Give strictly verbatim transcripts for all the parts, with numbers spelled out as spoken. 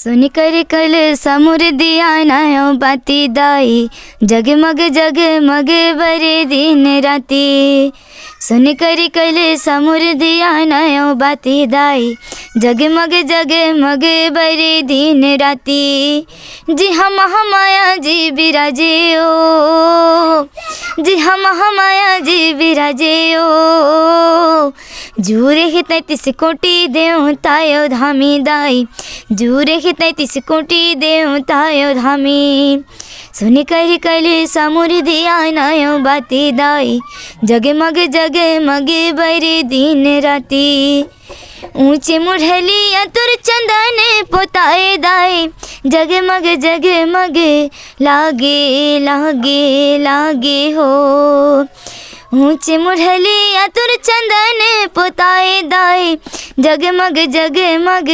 सुन कर कलसा मोर दिया नयो बाती दाई, जगमग जगमग बरे दिन राती। सुन कर कलसा मोर दिया नयो बाती दाई, जगमग जगमग बरे दिन राती। जी हम हमाया जी बिराजे ओ, जी हम हमाया जी बिराजे ओ। जूरे हे तैंतीस कोटि देवतायो धामी दाई, जूरे हे तैंतीस कोटि देवतायो धामी। सुन कर कलसा मोर दिया नयो बाती दाई, जगमग जगमग बरे दिन राती। ऊंचे मुरलिया तोर चंदन पोताए दाई, जगमग जगमग लागे लागे लागे हो। ऊंचे मुरलिया तोर चंदन पोताए दाई, जगमग जगमग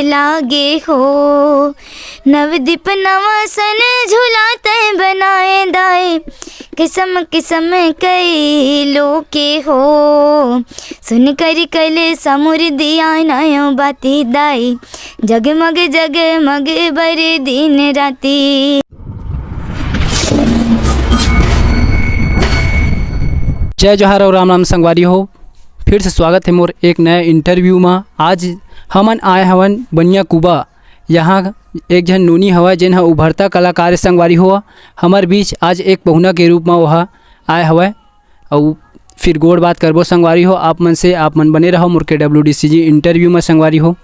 लागे हो। नवदीप नवासन झूला तैं बनाए दाई, किसम किसम कई लोके हो। सुन कर कलसा मोर दिया नयो बाती दाई, जगमग जगमग बरे दिन राती। जय जोहार और राम राम संगवारी हो, फिर से स्वागत है मोर एक नया इंटरव्यू में। आज हमन आए हवन बनिया कुबा, यहाँ एक झन नोनी हवय, जेन ह उभरता कलाकार हे संगवारी हो। हमर बीच आज एक पहुना के रूप म ओहा आए हवय, अउ फिर गोठ बात करबो संगवारी हो आप मन से। आप मन बने रहो मोर के डब्ल्यू डी सी जी इंटरव्यू म संगवारी हो।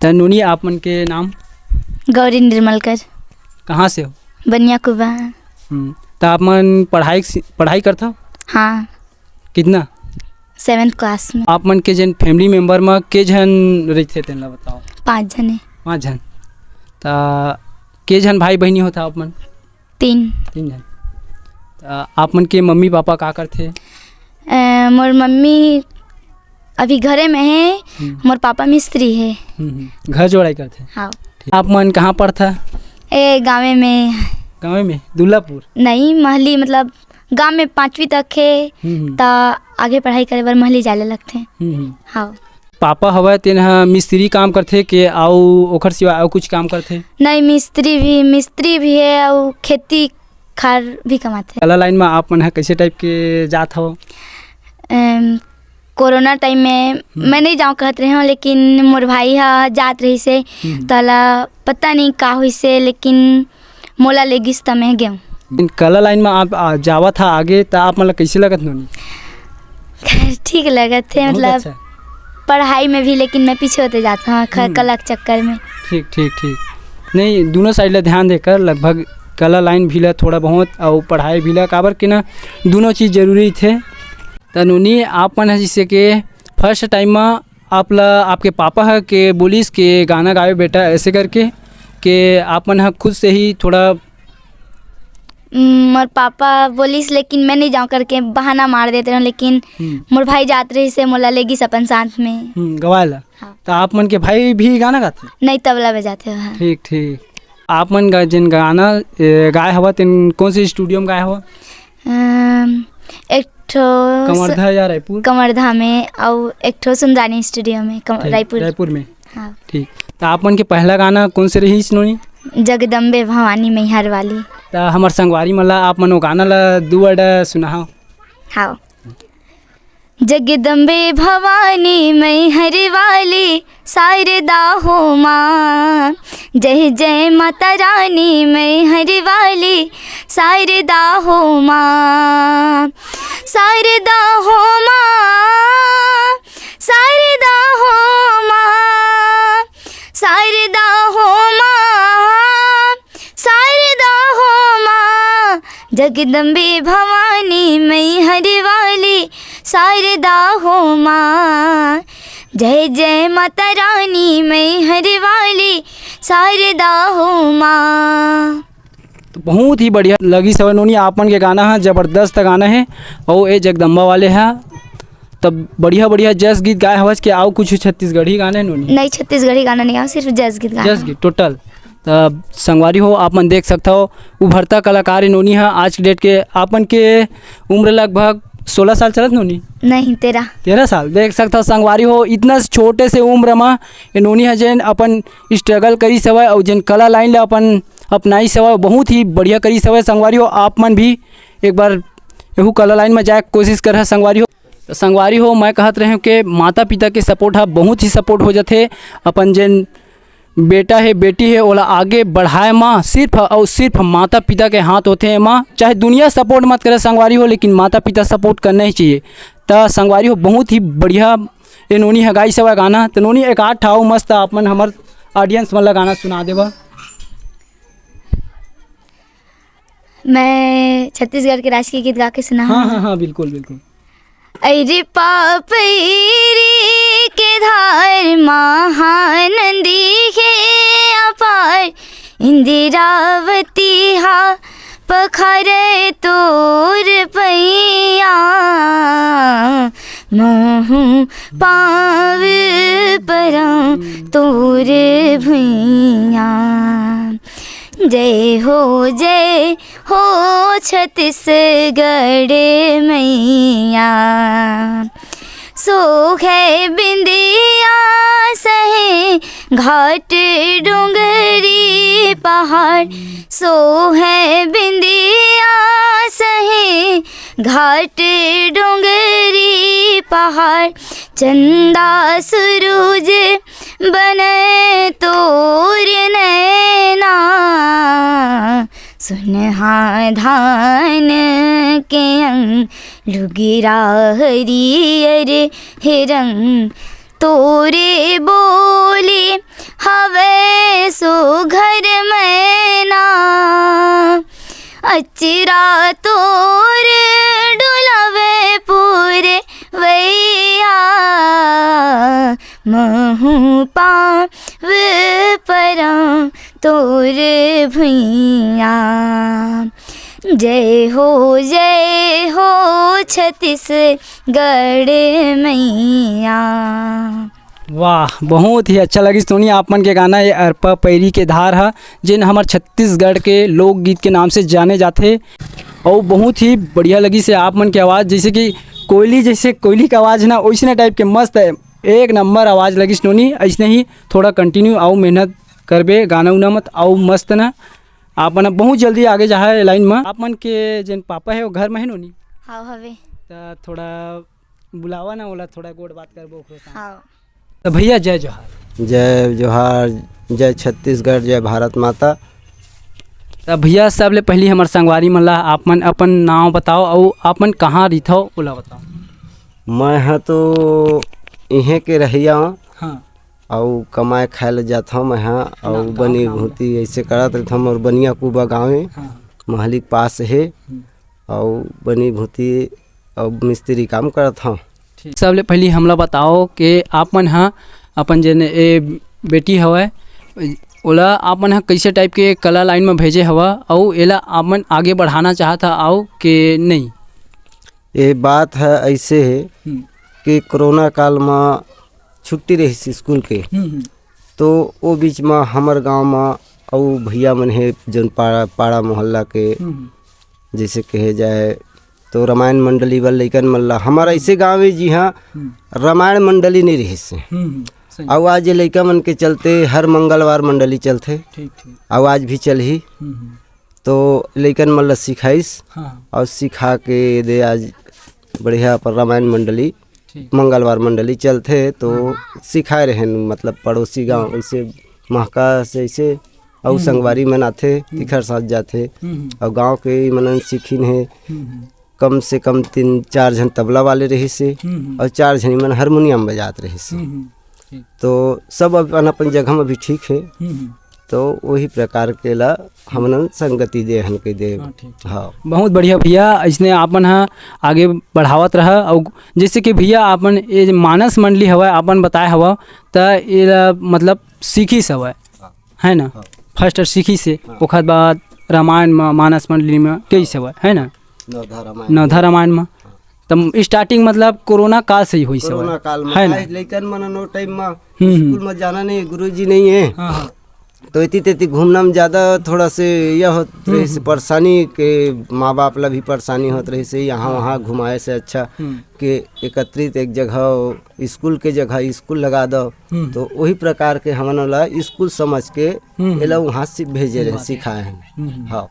त नोनी, आप मन के नाम? गौरी निर्मलकर। कहाँ से हो? बनिया कुबा। हम्म, त आप मन पढ़ाई, पढ़ाई करथव? हाँ। कितना? सेवेंथ क्लास में। आप मन के जेन फैमिली मेंबर म के झन रहिथे, तेन ला बताओ। पाँच झने। पाँच झन। त के झन भाई बहिनी होथा आप मन? तीन। तीन झन। त आप मन के मम्मी पापा का करथे? अ, मोर मम्मी अभी घरे में हे, हम्म। मोर पापा मिस्त्री हे। हम्म, हम्म। घर जोड़ाई करथे। हाँ। ठीक। आप मन कहाँ पढ़था? ए, गाँवे में। गाँवे में? दुर्लापुर? नहीं, महली, मतलब गाँव में पाँचवीं तक हे, हम्म, हम्म। त आगे पढ़ाई करे बर महली जाए ल लगथे। हम्म, हम्म। हाँ। पापा हवय, तेन ह मिस्त्री काम करथे के अउ ओखर सिवा अउ कुछ काम करथे? नहीं, मिस्त्री भी, मिस्त्री भी हे अउ खेती खार भी कमाथे। कला लाइन म आप मन ह कइसे टाइप के जात हव? अम, कोरोना टाइम में हम्म। मैं नहीं जाऊँ कहत रहे हूँ, लेकिन मोर भाई ह जात रहिस हे, हम्म। त ओला पता नहीं का होइस हे, लेकिन मोला ले गिस त मैं गेंव। कला लाइन म आप, आ, जावत हा आगे, त आप मन ला कइसे लगत नोनी? ठीक लगत हे, बहुत मतलब अच्छा। पढ़ाई में भी, लेकिन मैं पीछे होते जात हूँ ख-, हम्म। कला के चक्कर में। ठीक, ठीक, ठीक। नहीं, दूनों साइड ला ध्यान देकर लगभग कला लाइन भी ला थोड़ा बहुत अउ पढ़ाई भी ला, काबर के ना दूनों चीज जरूरी थे। त नोनी, आप मन ह जइसे के फर्स्ट टाइम म आप ला आपके पापा ह के बोलिस के गाना गावे बेटा ऐसे करके, के आप मन ह खुद से ही थोड़ा? उम, मोर पापा बोलिस, लेकिन मैं नहीं जाऊँ करके बहाना मार देते रहूँ, लेकिन हम्म। मोर भाई जात रहिस हे, मोला ले गिस अपन साथ में। हम्म, गवाए ला? हाँ। त आप मन के भाई भी गाना गाथे? नहीं, तबला बजाथे ओहा। ठीक, ठीक। आप मन गा-, जेन गाना, ए, गाए हवा, तेन कौन से स्टूडियो में गाए हवा? अम, एक ठो स-, कवर्धा या रायपुर? कवर्धा में, अउ एक ठो सुंदरानी स्टूडियो में, कम-, ठीक, रायपुर। रायपुर में। हाँ। ठीक। त आप मन के पहला गाना कौन से रहिस नोनी? जगदम्बे भवानी मैहर वाली। त हमर संगवारी मन ला आप मन वो गाना ला दू word सुनाओ। हाँ। जगदम्बे भवानी मैहर वाली, शारदा हो माँ, जय जय माता रानी मैहर वाली, शारदा हो माँ, शारदा हो माँ, शारदा हो माँ, शारदा हो माँ, शारदा हो माँ, जगदम्बे भवानी मैहर वाली, शारदा हो माँ, जय जय माता रानी मैहर वाली, शारदा हो माँ। तो बहुत ही बढ़िया लगिस हवय नोनी, आप मन के गाना ह जबरदस्त गाना हे, अउ ए जगदम्बा वाले ह तब बढ़िया बढ़िया जस गीत गाए हवस के अउ कुछ छत्तीसगढ़ी गाना हे नोनी? नहीं, छत्तीसगढ़ी गाना नहीं आवे, सिर्फ जस गीत गाना जस हे। गीत टोटल। तब संगवारी हो, आप मन देख सकथव, उभरता कलाकार हे नोनी ह। आज के डेट के आप मन के उम्र लगभग सोलह साल चलत नोनी? नहीं, तेरह। तेरह साल। देख सकत हव संगवारी हो, इतना छोटे से उम्र म ये नोनी ह जेन अपन struggle करिस हवय अउ जेन कला line ल अपन अपनाइस हवय, बहुत ही बढ़िया करिस हवय। संगवारी हो, आप मन भी एक बार एहू कला line म जाए के कोशिश करहा संगवारी हो। त संगवारी हो, मैं कहत रहेंव के माता पिता के support ह बहुत ही support हो जाथे। अपन जेन बेटा हे, बेटी हे, ओला आगे बढ़ाए म सिर्फ अउ सिर्फ माता पिता के हाथ होथे एमा। चाहे दुनिया support मत करे संगवारी हो, लेकिन माता पिता support करना ही चाहिए। त संगवारी हो, बहुत ही बढ़िया ये नोनी ह गाइस हवय गाना। त नोनी, एक आध ठा अउ मस्त आप मन हमर audience मन ला गाना सुना देवा। मैं छत्तीसगढ़ के राजकीय गीत गा के सुना हाँ, हूँ। हाँ, हाँ, बिल्कुल, बिल्कुल। अरे पापैरी के धार महानदी के अपार, इंदिरावती हा पखर तोर पैया, महू पाव परम तोर भुइया। जय हो, जय हो छत्तीसगढ़ मैया। सोहे बिंदिया सहे घाट डोंगरी पहाड़, सोहे बिंदिया सहे घाट डोंगरी पहाड़, चंदा सुरुज बने तोर नैना, सुनहा धान के अंग, लुगिरा हरियर हे रंग, तोरे बोली हवे सुघर मैना, अचरा तोर डुलावे पूरे वैया, महू पाव परम तोर भुइया। जय हो, जय हो छत्तीसगढ़ मैया। वाह, बहुत ही अच्छा लगिस नोनी आप मन के गाना, ये अरपा पैरी के धार ह, जेन हमर छत्तीसगढ़ के लोकगीत के नाम से जाने जाथे। अउ बहुत ही बढ़िया लगिस हे आप मन के आवाज़, जैसे कि कोयली, जैसे कोयली के आवाज़ ना, वैसने type के मस्त है, एक नंबर आवाज़ लगिस नोनी। ऐसने ही थोड़ा continue अउ मेहनत करबे, गाना उना मत अउ मस्त ना। आप मन बहुत जल्दी आगे जाहा line म। आप मन के जेन पापा हे, वो घर म हे नोनी? हाँ, हवे। त थोड़ा बुलावा ना ओला, थोड़ा गोठ बात करबो ओकरो साथ। हाँ। त भैया, जय जोहार। जय जोहार, जय छत्तीसगढ़, जय भारत माता। त भैया, सबले पहिली हमर संगवारी मन ला आप मन अपन नाव बताओ अउ आप मन कहाँ रहिथव, ओला बताओ। मैं ह तो इहें के रहइया हूँ। हाँ। अउ कमाए खाए ल जाथव मैं ह, अउ ना, गाँव, बनी गाँव। भूती ऐसे करत रहिथव, मोर बनिया कुबा गाँव हे, हाँ। महली के पास हे। हम्म। अउ बनी भूती अउ मिस्त्री काम करत हव। ठीक। सबले पहिली हमला बताओ कि आप मन ह अपन जेन ए बेटी हवय, ओला आप मन ह कइसे type के कला line म भेजे हव, अउ एला आप मन आगे बढ़ाना चाहत हव, अउ के नहीं? ये बात ह ऐसे हे हम्म। कि कोरोना काल म छुट्टी रहिस स्कूल के, हम्म, हम्म। तो ओ बीच म हमर गांव म अउ भैया मन हे, जौन पाड़ा, पाड़ा मोहल्ला के, हम्म, हम्म। जैसे कहे जाए तो रामायण मंडली वाले लइकन मन ला, हमर ऐसे गांव हे जिहां हम्म। रामायण मंडली नहीं रहिस हे। हम्म, हम्म, सही। अउ आज ये लइका मन के चलते हर मंगलवार मंडली चलथे। ठीक, ठीक। अउ आज भी चलही। हम्म, हम्म। तो लइकन मन ला सिखाइस हाँ। अउ सिखा के दे आज बढ़िया अपन रामायण मंडली, ठीक। मंगलवार मंडली चलथे तो हम्म। सिखाए रहेन, मतलब पड़ोसी गांव ऐसे महका से ऐसे अउ हम्म। संगवारी मन आथे, हम्म। तिखर साथ जाथे हम्म। अउ गांव के मनन सिखिन हे। हम्म, हम्म। कम से कम तीन चार झन तबला वाले रहिस हे हम्म, हम्म। अउ चार झन मन हारमोनियम बजात रहिस हे। हम्म, हम्म। ठीक। तो सब अपन अपन जगह में भी ठीक हे। हम्म, हम्म। तो वही प्रकार के ला हमन संगति दे हन के दे। हाँ, ठीक, ठीक। हाँ। बहुत बढ़िया भैया, इसने आपन ह आगे बढ़ावत रहा। अउ जैसे कि भैया आपन ये मानस मंडली हवय, आपन बताए हवय, त एला मतलब सीखिस हवय, हाँ। है ना? हाँ। First सीखिस हे, हाँ। ओखर बाद रामायण म, मानस मंडली म गइस हवय, है ना? नवधा रामायण। नवधा रामायण म। हाँ। त starting मतलब कोरोना काल से ही होइस हवय, कोरोना काल म है ना? आज लइकन मन ओ time म हम्म, हम्म। स्कूल म जाना नहीं, गुरुजी नहीं है। हाँ, हाँ। तो एती तेती घूमना में ज्यादा थोड़ा से यह होत हम्म, रहिस, हम्म। परेशानी के, माँ बाप ला भी परेशानी होत रहिस, यहाँ हाँ। वहाँ घुमाए से अच्छा हम्म। के एकत्रित एक जगह, स्कूल के जगह स्कूल लगा दो। हम्म। तो वही प्रकार के हमन ओला स्कूल समझ के हम्म, हम्म। एला वहाँ से भेजे सही रहे, बात है। सिखाए हैं। हम्म, हम्म। हाँ।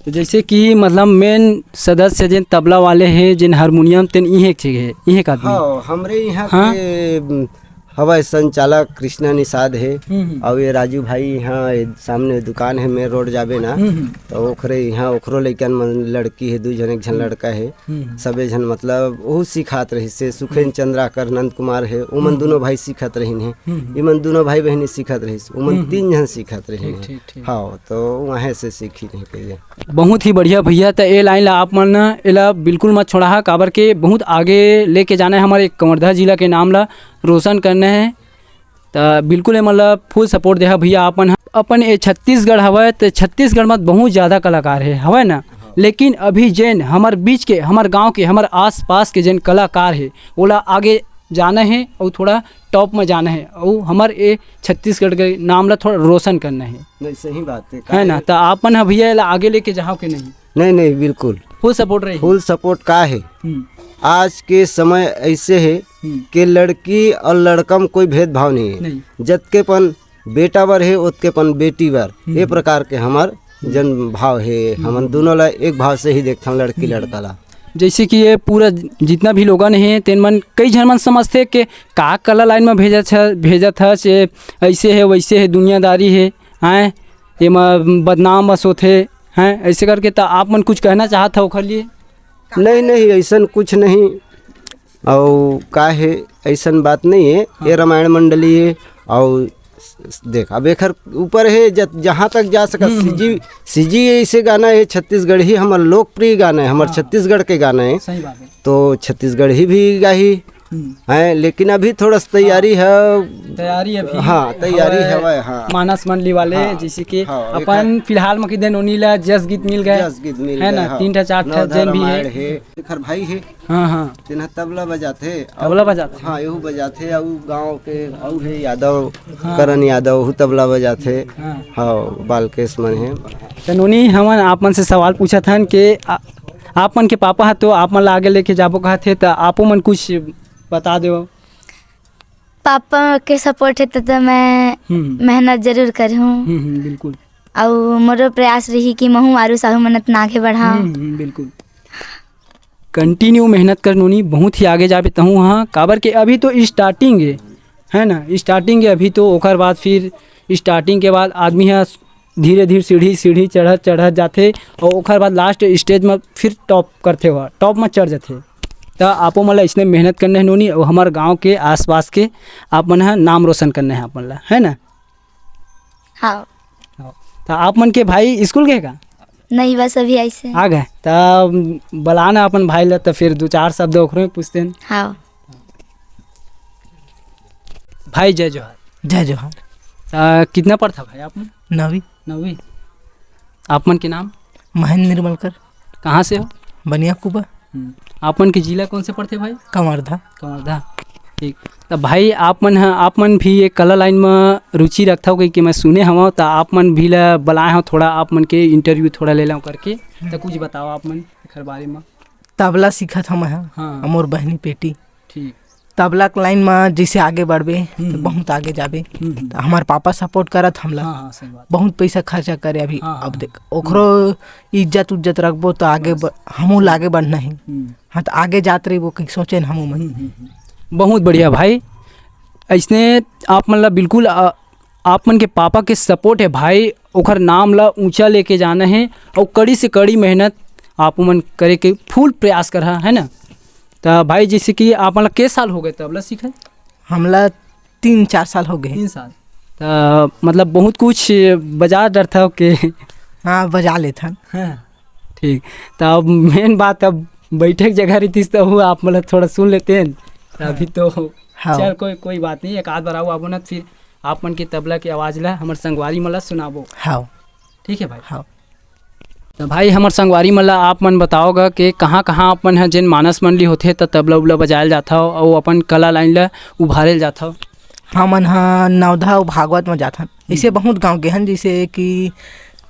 तो जैसे कि मतलब मेन सदस्य जेन तबला वाले हे, जेन हारमोनियम, तेन इहे के हे, इहे के आदमी? हाँ, हमरे यहाँ हाँ? के, उम, हवय संचालक कृष्णा निषाद हे, हम्म, हम्म। अउ ये राजू भाई यहाँ, ये सामने दुकान हे, मेन रोड जाबे ना, हम्म, हम्म। तो ओखरे यहाँ ओखरो लइकन मन लड़की हे, दू झन, एक झन हम्म। लड़का हे, हम्म, हम्म। सबे झन मतलब ओहू सिखात रहिस हे, सुखेन हम्म। चंद्राकर, नंद कुमार हे, ओमन हम्म। दूनों भाई सिखत रहिन हे, हम्म, हम्म। इमन दूनों भाई बहिनी सिखत रहिस, ओमन हम्म, हम्म। तीन झन सिखत रहिन ठीक, हे। ठीक, ठीक। हाँ, तो वहाँ से सीखी नहीं कहिए। बहुत ही बढ़िया भैया, त ए लाइन ला आप मन एला बिल्कुल मत छोड़ाहा, काबर के बहुत आगे लेके जाना है, हमारे कवर्धा जिला के नाम ला रोशन करना है। त बिल्कुल एमन ला फुल सपोर्ट देहा भैया। अपन ह-, अपन ए छत्तीसगढ़ हवय, त छत्तीसगढ़ म बहुत ज़्यादा कलाकार हे, हवय ना? लेकिन अभी जेन हमर बीच के, हमर गांव के, हमर आसपास के जेन कलाकार हे, ओला आगे जाना हे अउ थोड़ा टॉप में जाना हे अउ हमर ए छत्तीसगढ़ के नाम ला थोड़ा रोशन करना हे। नहीं, सही बात है। है ना? काहे? त आप मन ह भैया एला आगे लेके जाओ के नहीं? नहीं, नहीं, बिल्कुल। फुल सपोर्ट रही? फुल सपोर्ट का है? हम्म। आज के समय ऐसे है हम्म। कि लड़की और लड़का में कोई भेदभाव नहीं है। नहीं। जतके पन बेटा बर हे, ओतके पन बेटी बर। हम्म। ये प्रकार के हमर हम्म। जन भाव हे। हम्म। हमन दोनों ला एक भाव से ही देखथन, लड़की हम्म। लड़का ला। जैसे कि ये पूरा जितना भी लोगन हे, तेन मन कई झन मन समझथे कि का कला लाइन में भेजत ह-, भेजत हस, ये ऐसे हे, वैसे हे, दुनियादारी हे, हैं, एमा बदनाम बस होथे, हैं, ऐसे करके। त आप मन कुछ कहना चाहत हव ओखर लिए? नहीं, नहीं, ऐसन कुछ नहीं। अउ का हे, ऐसन बात नहीं है। हाँ। ये रामायण मंडली है, अउ देख, अब एखर ऊपर है, ज-, जहाँ तक जा सकत। हम्म, हम्म। सीजी, सीजी ऐसे गाना है, छत्तीसगढ़ी हमर लोकप्रिय गाना है, हमर हाँ। छत्तीसगढ़ के गाना है। सही बात है। तो छत्तीसगढ़ी भी गाही हम्म। है, लेकिन अभी थोड़ा सा तैयारी हाँ। है। तैयारी अभी हाँ, तैयारी हवय, हवय, हाँ। मानस मंडली वाले, हाँ, जैसे कि हाँ, अपन एखर फिलहाल में किदे नोनी ला जस गीत मिल गए, जस गीत मिल है गए, ना? हाँ। तीन ठा, चार ठा नवधा जेन भी रामायण है। है, एखर भाई है। हाँ, हाँ। तेन ह तबला बजाथे। तबला बजाथे? हाँ, एहू बजाथे, अउ गाँव के अउ हे यादव, हाँ। करण यादव, ओहू तबला बजाथे। हाँ। हाँ, बालकेश मन हे। त नोनी, हमन आप मन से सवाल पूछत हन कि आ-, आप मन के पापा ह तो आप मन ला आगे लेके जाबो कहत हे, त आपो मन कुछ बता देव। पापा के सपोर्ट हे त, त मैं हम्म। मेहनत जरूर करहूँ। हम्म, हम्म, बिल्कुल। अउ मोरो प्रयास रही कि महूँ आरू साहू मन अतना आगे बढ़ाव। हम्म, हम्म, बिल्कुल। कंटिन्यू मेहनत कर नोनी, बहुत ही आगे जाबे तहूँ हाँ, काबर के अभी तो स्टार्टिंग है, है ना? स्टार्टिंग है अभी तो, ओकर बाद फिर स्टार्टिंग के बाद आदमी ह धीरे धीरे सीढ़ी सीढ़ी चढ़त चढ़त जाथे, और ओकर बाद लास्ट स्टेज में फिर टॉप करथे, हुआ टॉप में चढ़ जाथे। त आपो मन ला इसने मेहनत करना है नोनी, और हमारे गांव के आसपास के आप मन ह नाम रोशन करना है आप मन ला, है ना? हाँ। त आप मन के भाई स्कूल गए का? नहीं, बस अभी ऐसे। आ गए? त बलाना अपन भाई ला, त फिर दो चार शब्द ओखरो में पूछते हैं। हाँ। भाई, जय जोहार। जय जोहार। त कितना पढ़ता भाई आप मन? नवीं। नवीं। आप मन के नाम? महेंद्र निर्मलकर। कहाँ से हो? बनिया कुबा। हम्म। आप मन के जिला कौन से पड़थे भाई? कवर्धा। कवर्धा। ठीक। त भाई, आप मन ह, आप मन भी ये कला लाइन म रुचि रखथव कहिके मैं सुने हवं, त आप मन भी ला बलाए हव, थोड़ा आप मन के इंटरव्यू थोड़ा ले लव करके। त हम्म। कुछ बताओ आप मन एखर बारे म। तबला सीखत हवं मैं ह, हाँ। अउ मोर बहिनी पेटी। ठीक। तबला के लाइन म जैसे आगे बढ़बे, हम्म, त हम्म। बहुत आगे जाबे। हम्म, हम्म। त हमार पापा सपोर्ट करत हमला। हाँ, हाँ, सही बात। बहुत पैसा खर्चा करे अभी। हाँ, हाँ, अब देख, हाँ। ओखरो हम्म। इज्जत उज्जत रखबो त आगे बस। ब-, हमू ला आगे बढ़ना ही। हम्म। हाँ, त आगे जात रहिबो कहिके सोचे न हमू मन। हम्म, हम्म, हम्म। बहुत बढ़िया भाई, ऐसने आप मन ला बिल्कुल, अ, आप मन के पापा के सपोर्ट है भाई, ओखर नाम ला ऊंचा लेके जाना है और कड़ी से कड़ी मेहनत आप मन करे के फुल प्रयास करहा, है ना? त भाई, जैसे कि आप मन ला के साल हो गए तबला सीखे? हमला तीन चार साल हो गए। तीन साल। त मतलब बहुत कुछ बजा डरथव के? हाँ, बजा लेथन। हाँ, ठीक। त अब मेन बात, अब बैठे के जगह रहितिस त वो आप मतलब थोड़ा सुन लेते हैं। त अभी तो हाँ। चल, कोई, कोई बात नहीं, एक आध बार आओ, आबो ना, फिर आप मन के तबला के आवाज ला हमर संगवारी मन ला सुनाबो। हाँ। ठीक है भाई। हाँ। त भाई, हमर संगवारी मन ला आप मन बताओ गा कि कहाँ-कहाँ आप मन ह जेन मानस मंडली होथे त तबला उबला बजायल जाथव अउ अपन कला लाइन ला उभारेल जाथव? हमन ह नवधा अउ भागवत म जाथन। ऐसे हम्म। बहुत गांव गे हन, जैसे कि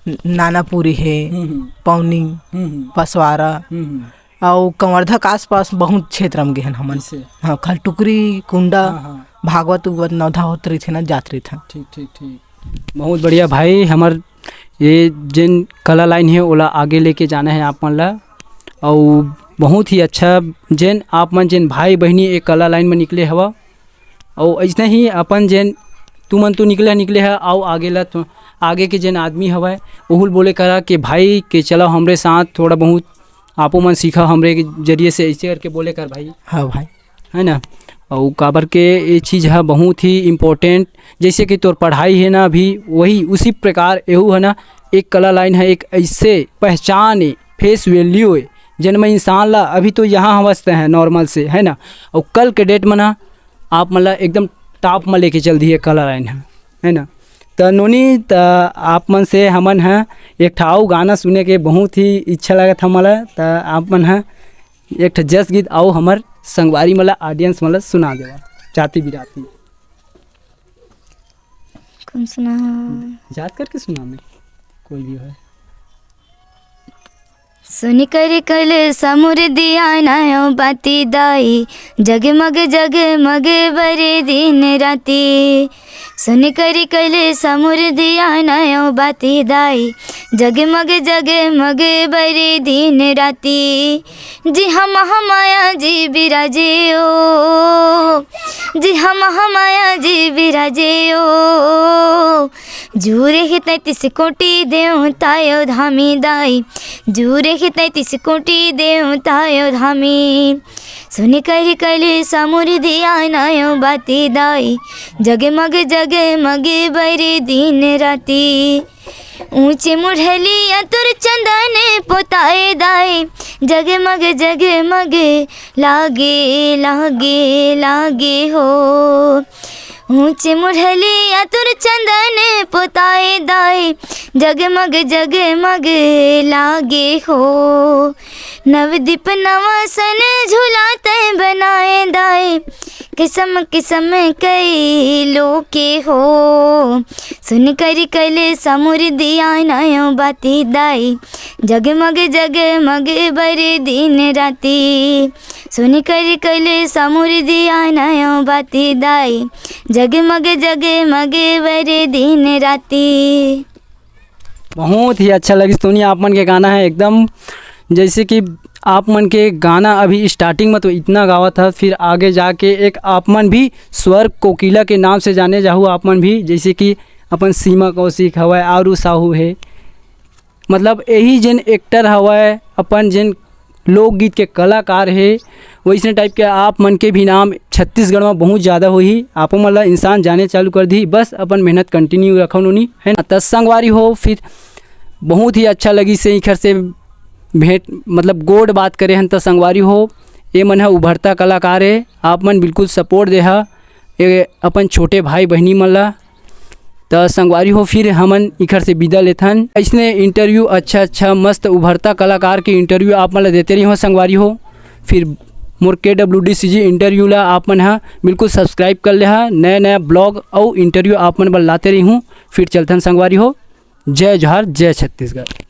नानापुरी हे, हम्म, हम्म। पौनी, हम्म, हम्म। पसवारा, हम्म, हम्म। अउ कंवरधा के आसपास बहुत क्षेत्र म गे हन हमन। जैसे? हाँ, खलटुकरी, कुंडा, हाँ, हाँ। भागवत उगवत नवधा होत रहिथे ना, जात रहिथन। ठीक, ठीक, ठीक। बहुत बढ़िया भाई, हमर ये जेन कला लाइन हे, ओला आगे लेके जाना हे आप मन ला। अउ बहुत ही अच्छा, जेन आप मन, जेन भाई बहिनी एक कला लाइन में निकले हवा, अउ अइसने ही अपन जेन तुमन तो निकले, निकले ह, अउ आगे ला तो, आगे के जेन आदमी हवय, ओहुल बोले करा कि भाई के चलो हमरे साथ थोड़ा बहुत आपो मन सीखा, हमरे के जरिए से ऐसे करके बोले कर भाई। हाँ भाई। है ना? अउ काबर के ये चीज़ ह बहुत ही इम्पोर्टेंट, जैसे कि तोर पढ़ाई है ना अभी, वही उसी प्रकार एहू है ना, एक कला लाइन है, एक ऐसे पहचान है, फेस वैल्यू है, जेन में इंसान ला अभी तो यहाँ हवस ते हैं नॉर्मल से, है ना, अउ कल के डेट में ना आप मन ला एकदम टॉप में लेके चल दिए कला लाइन है, है ना। त नोनी, त आप मन से हमन ह एक ठा अउ गाना सुने के बहुत ही इच्छा लगत हमन ला, त आप मन ह एक ठा जस गीत अउ हमर संगवारी मन ला, ऑडियंस मन ला सुना देवा, जाति बिराती। कौन सुना? याद करके सुना मैं, कोई भी है। सुन कर कल समूर दिया नयो बाती दाई, जगमग जगमग बरे दिन राती। सुन कर कल समूर दिया नयो बाती दाई, जगमग जगमग बरे दिन राती। जी हम हमाया जी बिराजे ओ, जी हम हमाया जी बिराजे ओ। जूरे ही तैतीस कोटि देवतायो धामी दाई, जूरे ही तैतीस कोटि देवतायो धामी। सुन कर कल समूर दिया नयो बाती दाई, जगमग जगमग बरे दिन राती। ऊंचे मुढ़लिया तोर चंदन पोताए दाई, जगमग जगमग लागे लागे लागे हो। ऊंचे मुढ़लिया तोर चंदन पोताए दाई, जगमग जगमग लागे हो। नवदीप नवासन झूला तै बनाए दाई, किसम किसम कई लोके हो। सुन कर कल समूर दिया नयो बाती दाई, जगमग जगमग बरे दिन राती। सुन कर कल समूर दिया नयो बाती दाई, जगमग जगमग बरे दिन राती। बहुत ही अच्छा लगिस तोनी, आप मन के गाना है एकदम, जैसे कि आप मन के गाना अभी स्टार्टिंग में तो इतना गावत है, फिर आगे जाके एक आप मन भी स्वर कोकिला के नाम से जाने जाहू आप मन भी, जैसे कि अपन सीमा कौशिक हवय, आरू साहू है, मतलब यही जेन एक्टर हवय, अपन जेन लोकगीत के कलाकार हे, वैसने टाइप के आप मन के भी नाम छत्तीसगढ़ में बहुत ज़्यादा होही। आपो मन ला इंसान जाने चालू कर दी, बस अपन मेहनत कंटिन्यू रखो नोनी, है ना। त संगवारी हो, फिर बहुत ही अच्छा लगी से इखर से भेंट, मतलब गोठ बात करे हन। त संगवारी हो, ये मन ह उभरता कलाकार हे, आप मन बिल्कुल सपोर्ट देहा ये अपन छोटे भाई बहिनी मन ला। त संगवारी हो, फिर हमन इखर से विदा लेथन। अइसने इंटरव्यू, अच्छा अच्छा मस्त उभरता कलाकार के इंटरव्यू आप मन ला देते रही हो संगवारी हो। फिर मोर के डब्ल्यू डी सी जी इंटरव्यू ला आप मन हा बिल्कुल सब्सक्राइब कर लेहा। नया नया ब्लॉग अउ इंटरव्यू आप मन बर लाते रही हूँ। फिर चलथन संगवारी हो। जय जोहार, जय छत्तीसगढ़।